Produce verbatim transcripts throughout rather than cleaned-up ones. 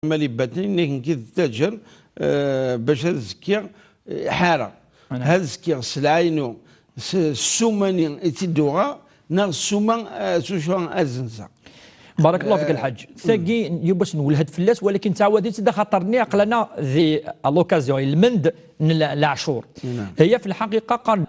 Mali Batni, nekk d taǧer, eh, bac ad zkiɣ, eh, ḥareɣ. Ad zkiɣ sselɛa-inu s ssuma-nni i tt-id-uɣeɣ, neɣ ssuma, eh, s wacu ad zenzeɣ. Barakallahu fik, eh, lḥaǧ. Tagi yiwwas nwelhed fell-as, walakin ttɛawad-itt-id axaṭer-nni aql-aneɣ di, à l'occasion, ilmend n la-, leɛcur. Naam. Hiya fi lḥaqiqa qqaren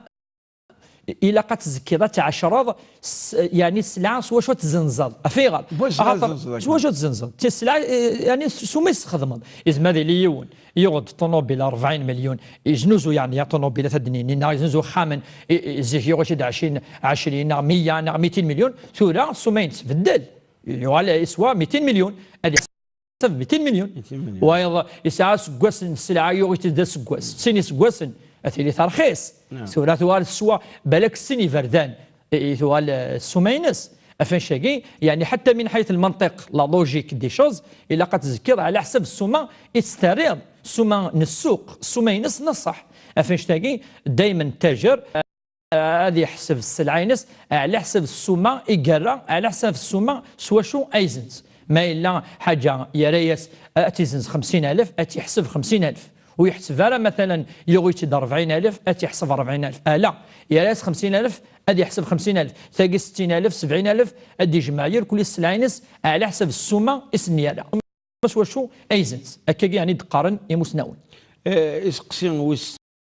ilaq ad tzekkiḍ, ad tɛecreḍ s-, yeɛni sselɛa s wacu ad tzenzeḍ. Ɣef ayɣer? Axaṭer s wacu ad tzenzeḍ? Ti sselɛa, eh, yeɛni s-, s uma i txedmeḍ. Izmer ad yili yiwen yuɣ-d ṭunubil rebɛin milyun, yeznuzu yeɛni ṭunubilat ad d-nini, neɣ yeznuzu ixxamen, i, i, zik yuɣ-itt-id ɛecrin, ɛecrin neɣ meyya neɣ mitin milyun, tura ssuma-ines tbeddel. Yuɣal yeswa mitin milyun. Ad iḥseb mitin milyun. Mitin milyun. Wayeḍ yesɛa aseggas n sselɛa yuɣ-itt-id d aseggas, sin iseggasen, ad tili terxis. Naam. Tura tuɣal teswa balak sin iberdan i, i tuɣal, eh, ssuma-ines. Ɣef annect-agi, yeɛni, ḥatta min ḥayt lmanṭiq, la logique des choses, ilaq ad tzekkiḍ ɛla ḥsab ssuma i tt-terriḍ, ssuma n ssuq, ssuma-ines n ṣṣeḥ. Ɣef annect-agi, daymen ttajer, eh, ad yeḥseb sselɛa-ines ɛla ḥsab ssuma i yerra, ɛla ḥsab ssuma s wacu ay zenz. Ma yella ḥaǧa yerra-yas, eh, ad tt-izenz xemsin alef, ad tt-yeḥseb xemsin alef. Ur yeḥseb ara, matalan, yuɣ-itt-id rebɛin alef, ad tt-yeḥseb rebɛin alef. Ala, yerra-yas xemsin alef, ad yeḥseb xemsin alef. Tagi settin alef, sebɛin alef, ad d-yejmeɛ yirkelli sselɛa-ines ɛla ḥsab ssuma i sen-yerra. S wacu ay zenz. Akkagi, yeɛni, d-qqaren imusnawen. Eh, iseqsi wis